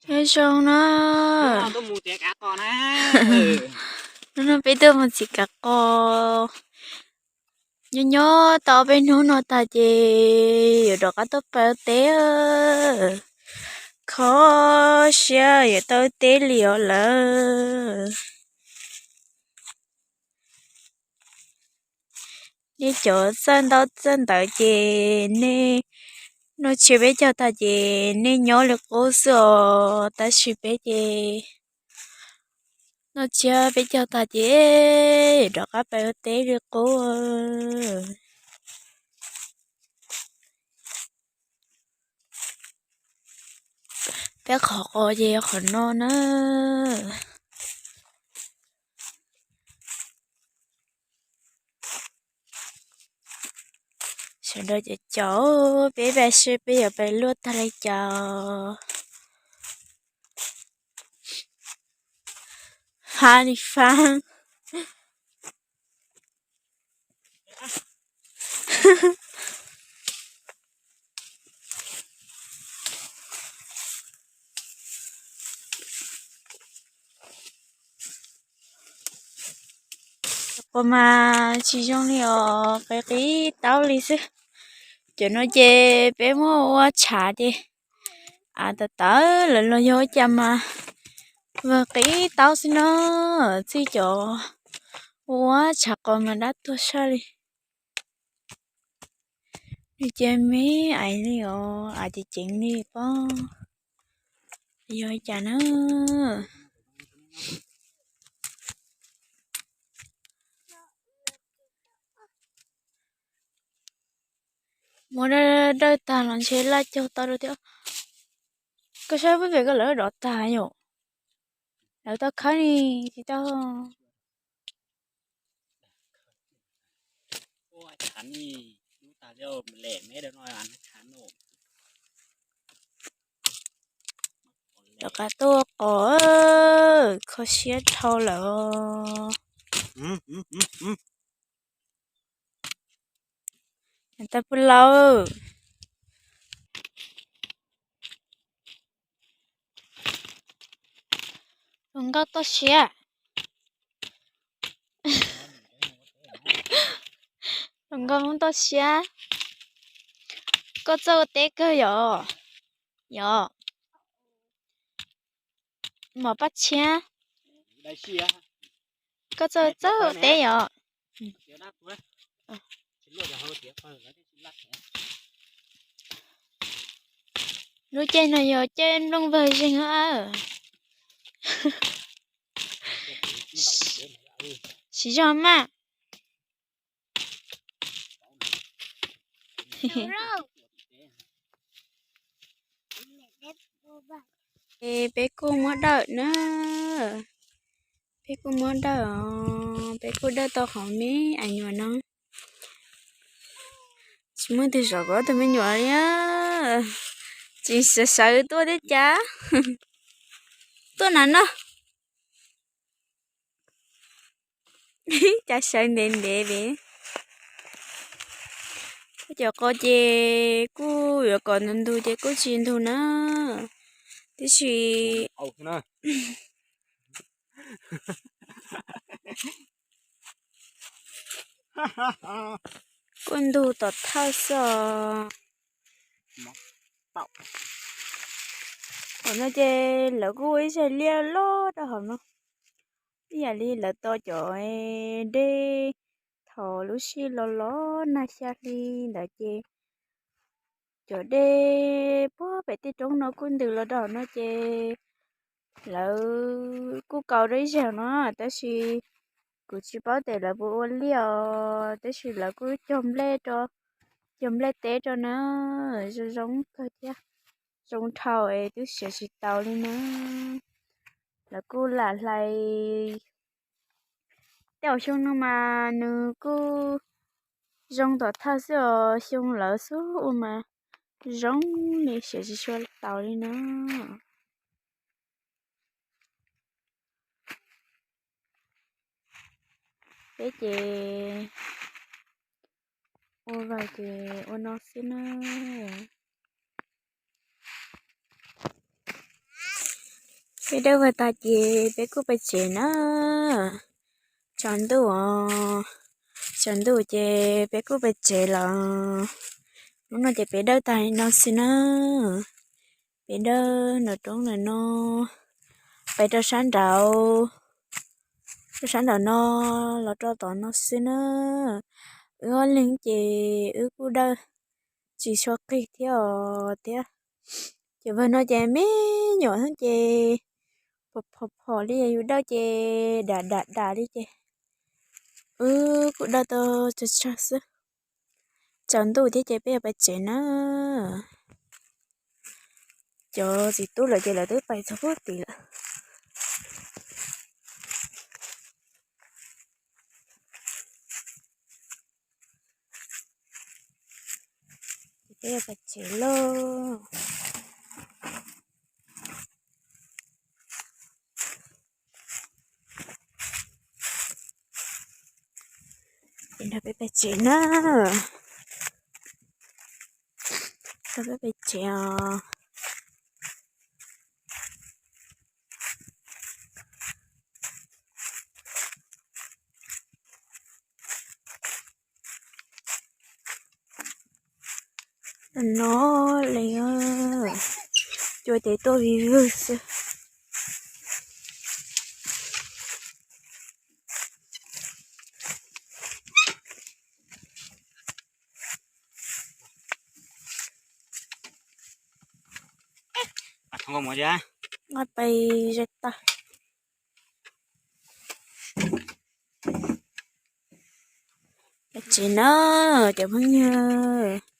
Nyob zoo na. Hnub no peb tuaj mus txiv kav qos. Nyob nyob tau peb hnub no tag ces yuav rov qab tuaj pab teb. Kho siab yuav tau teb li os lawm. Nej cov txawj ntaub txawj ntawv ces nej noj tsiab peb caug tag ces nej nyob li qub xwb os, tab sis peb ces noj tsiab peb caug tag ces rov qab pab teb li qub. Peb qhov qos ces yog qhov no na. Sawv daws caum caum peb pab seb peb yuav pab luaj tag li cas. Ha li faab. Qos mas tsis zoo li os, qis qis taub li xwb. Cov no ces peb muab ua tshav ces av tawv tawv lawm los yog ua cas mas vwg qis taub xwb na. Txij cov ua tshav qos mas dab tuag saj li. Nws ces me ais li os, av ceev ceev li pob. Yog cas na. Muab dawj tag los ntshe laj caug tau rau thiab. Koj saib pub pem koj lawv dov tag yom. Lawv tau khawb ni tsis tau. Rov qab tuaj qos, kho siab dhau lawm. Tau pw laus. Hluas nkauj toj siab. Hluas nkauj Hmoob toj siab. Koj txawj ua teb kawg yom? Yog. Mos Paj Tshiab, koj txawj txawj ua teb yom? Lub caij no yog caij nplooj vag zeeg. Siv zog maj. Peb kuj muab dawm na, peb kuj muab dawm os, peb kuj dawm tau qhov me ais nyuam no. Tsis muaj twg zov koj tus me nyuam li, tsis sawv sawv tuaj thiab cas. Tuaj na no. Cas sawv ntev ntev pem. Cov qos ces kuj yuav kom ntug ntug ces kuj tsis ntug na, tiam sis kuj ntug tom thawj xwb os. Hom no ces lawv kuj ua ib zaj liaj loj rau hauv no, ib yam li lawv tau cov dej thaum lub sij los los nag xya hli ntawd ces cov dej puag pem tej roob no kuj ntws los rau hauv no ces lawv kuj kaus rau ib zaug no, tab sis kuv tsis paub tias lawv puas ua liaj os, tab sis lawv kuj cog nplej rau, cog nplej teb rau na, zoo zoo kawg thiab, zoo dhau es twb siav tsis tau li na. Lawv kuj lam hlais, tej zaum xyoo no mas nws kuj zoo tom thawj xwb os, xyoo lawv xub ua mas zoo li siav tsis tshua tau li na. Peb ces ua vawg ces ua no xwb na. Peb dawb vag tag ces peb kuj pais tsev na. Tsaus ntuj os, tsaus ntuj ces peb kuj pais tsev lawm. Hnub no ces peb dawb tag li no xwb na. Peb dawb nram roob ntawm no, pais rau sab nraud, rau sab nraum no, los rau tom no xwb na. Wb ob leeg ces wb kuj dawb tsis tshua qig thiab os thiab. Ces vag no ces me nyuam xwb ces phom phom phom li yus dawb ces dam dam dam li ces wb kuj dawb tau tsawg tsawg xwb. Tsaus ntuj thiab ces peb yuav pais tsev na. Cov txiv tub lawm ces lawv twb pais txog puag tid lawm. Ces peb yuav pais tsev lauj. Ces nrog peb pais tsev na. Nrog peb pais tsev os. No li, cua ces tuaj vig vwg xwb. Nqa pais ze tag. Pais tsev na cov phooj ywg.